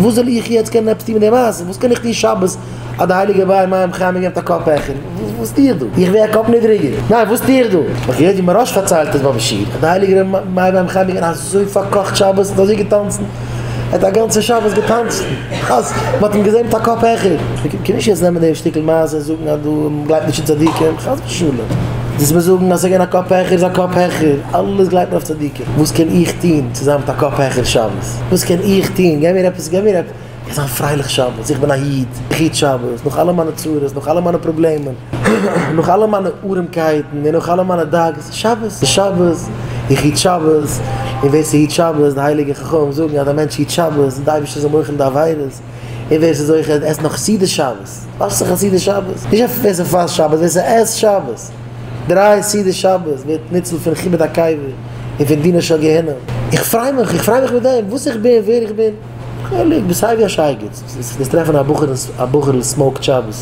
וואס זאל איך יעצט קענען עפעס טון מיט די מעשה? וואס קען איך טון שבת אז די הייליגע באר מים חיים מיר געבט א קאפ העכער? וואס טו איך דא? איך ווער א קאפ נידריגער? ניין, וואס טו איך דא? האב איך געהערט ווי מוהרא"ש פארציילט עס ביים שיעור, אז די הייליגע באר מים חיים איז געווען אזוי פארקאכט שבת, האט אזוי געטאנצן, ער האט א גאנצע שבת געטאנצן, אז מען האט אים געזען מיט א קאפ העכער. מען קען נישט יעצט נעמען די שטיקל מעשה און זאגן אז דא מען גלייבט נישט אין צדיקים, חס ושלום. דאס מיר זאגן אז עס איז געווען א קאפ העכער איז א קאפ העכער, אלעס גלייבט מען אויף צדיקים. וואס קען איך טון צו זיין מיט א קאפ העכער שבת? וואס קען איך טון? געב מיר עפעס, געב מיר עפעס. איך זיין פרייליך שבת, איך בין א איד, איך היט שבת, נאך אלע מיינע צרות, נאך אלע מיינע פראבלעמען, נאך אלע מיינע ארעמקייטן, און נאך אלע מיינע דאגות, שבת איז שבת, איך היט שבת, און ווער ס'היט שבת, די הייליגע חכמים זאגן אז א מענטש היט שבת, און די אייבערשטער זאל מוחל'ן די עבירות, און ווער ס'איז זוכה עסט נאך סעודה שבת, וואס איז א סעודה שבת? נישט ווער ס'פאסט שבת, ווער ס'עסט שבת, דריי סעודות שבת ווערט ניצול פון חיבוט הקבר און פון דינה של גיהנום, איך פריי מיך, איך פריי מיך מיט דעם, וואס איך בין, ווער איך בין. חלק, ביסט סיי ווי א שייגעץ. וועסט טרעפן א בחור א בחור'ל smoke ט שבת.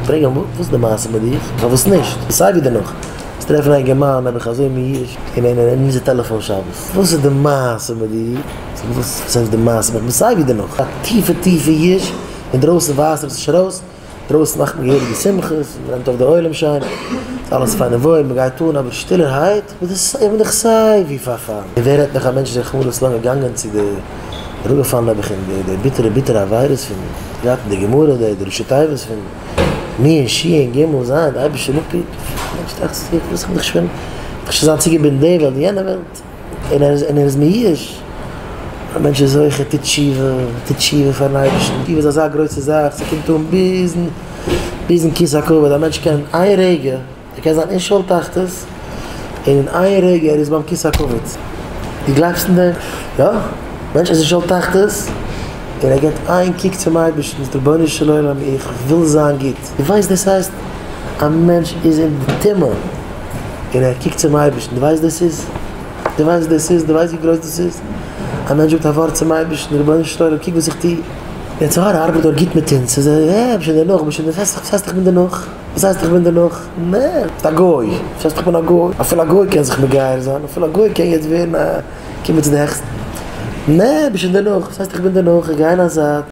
פרעג אים וואס איז די מעשה מיט דיך? פארוואס נישט? ביסט סיי ווי דערנאך. וועסט טרעפן א אינגערמאן נעבעך אזוי מיואש און און ער נוצט די טעלעפאן שבת. וואס איז די מעשה מיט דיר? זאג וואס וואס הייסט די מעשה מיט מיר? ביסט סיי ווי דערנאך. א טיפע טיפע יאוש, אינדרויסן ווייזט ער זיך נישט ארויס. דרויסן מאכט מען געהעריגע שמחות, מען נעמט אויף די עולם שיין, ס'איז אלעס פיין און וואויל, מען גייט אן, אבער שטילערהייט, איך בין דאך סיי ווי פארפאלן. און ווער רעדט נאך א מענטש איז רחמנא לצלן געגאנגען צו די, אראפגעפאלן נעבעך אין די די ביטערע ביטערע עבירות פון, געהאט אין די גמרא די די ראשי תיבות פון נ' ש' ג' ז', די אייבערשטער זאל אפהיטן, א מענטש טראכט צו זיך, וואס איך בין דאך שוין, איך שוין זיין צוגעבינדן די וועלט און יענע וועלט. און ער איז און ער איז מיואש, א מענטש איז זוכה טוט תשובה, טוט תשובה פארן אייבערשטן, תשובה איז אזא גרויסע זאך, ס'קומט אן ביזן ביזן כסא הכבוד, א מענטש קען אין איין רגע, ער קען זיין אין שאול תחתית, און אין איין רגע ער איז ביים כסא הכבוד, דו גלייבסט אין דעם? יא, מענטש איז אין שאול תחתית, און ער געבט איין קוק צום אייבערשטן, זאגט רבונו של עולם איך וויל זיין גוט, דו ווייסט דאס הייסט א מענטש איז אין די טומאה, און ער קוקט צום אייבערשטן, דו ווייסט דאס איז? דו ווייסט דאס איז? דו ווייסט ווי גרויס דאס איז? א מענטש זאגט א ווארט צום אייבערשטן, רבונו של עולם קוק וואס איך טו, יצר הרע ארבעט דארט גוט מיט אונז, ס'איז אה, ביסט שוין דערנאך, ביסט שוין, וואס הייסט איך בין דערנאך? וואס הייסט איך בין דערנאך? נע, ביסט א גוי, וואס הייסט איך בין א גוי? אפילו א גוי קען זיך מגייר זיין, אפילו א גוי קען יעצט ווערן א, קומען צו די העכסטע, נע, ביסט שוין דערנאך, וואס הייסט איך בין דערנאך? איך גיי אין א זייט.